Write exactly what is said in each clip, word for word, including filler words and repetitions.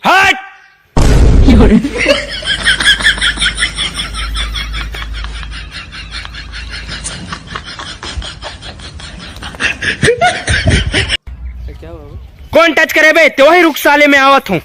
हट। कोन टच करे बे? ते वही रुक साले, मैं आवत हूँ।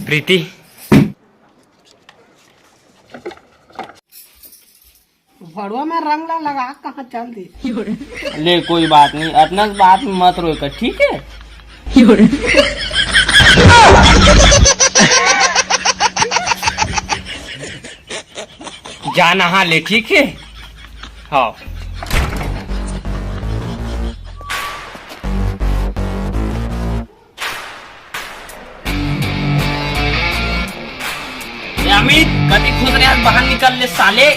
प्रीति, भड़वा में रंग ला लगा, कहाँ चल दे। ले, कोई बात नहीं, अतना बात में मत रोए कर, ठीक है? जा नहा ले, ठीक है? हाँ। ए अमित, कति खुश रहे, बाहर निकल ले साले।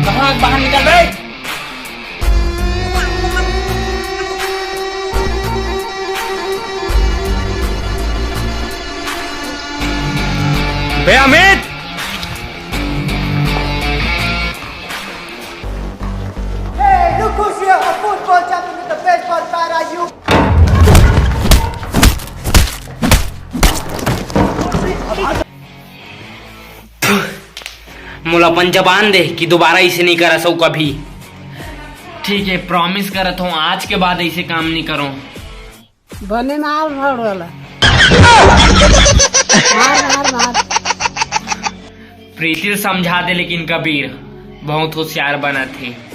कहाँ बाहर निकल बे? बे Amit! Hey, look who's here! A football champion with the baseball bat, are you? मोला अपन जबान दे कि दोबारा इसे नहीं करा सऊ कभी। ठीक है, प्रॉमिस करत हूँ, आज के बाद ऐसे काम नहीं करूँ। बने मार भड़वा ला। मार, मार, मार। प्रीति ल समझा दे, लेकिन कबीर बहुत होशियार बनत हे।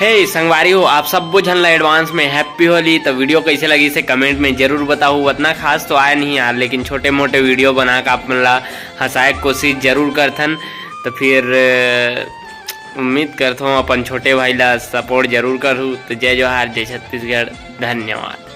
हे संगवारी हो, आप सब्बो झन ला एडवांस में हैप्पी होली। तो वीडियो कैसे लगिस हे कमेंट में जरूर बताहू। उतना खास तो आय नहीं यार, लेकिन छोटे मोटे वीडियो बना के आप मन ला हंसाए के कोशिश जरूर करथन। तो फिर, अ, उम्मीद करथों अपन छोटे भाई ला सपोर्ट जरूर करहू। तो जय जोहार, जय छत्तीसगढ़, धन्यवाद।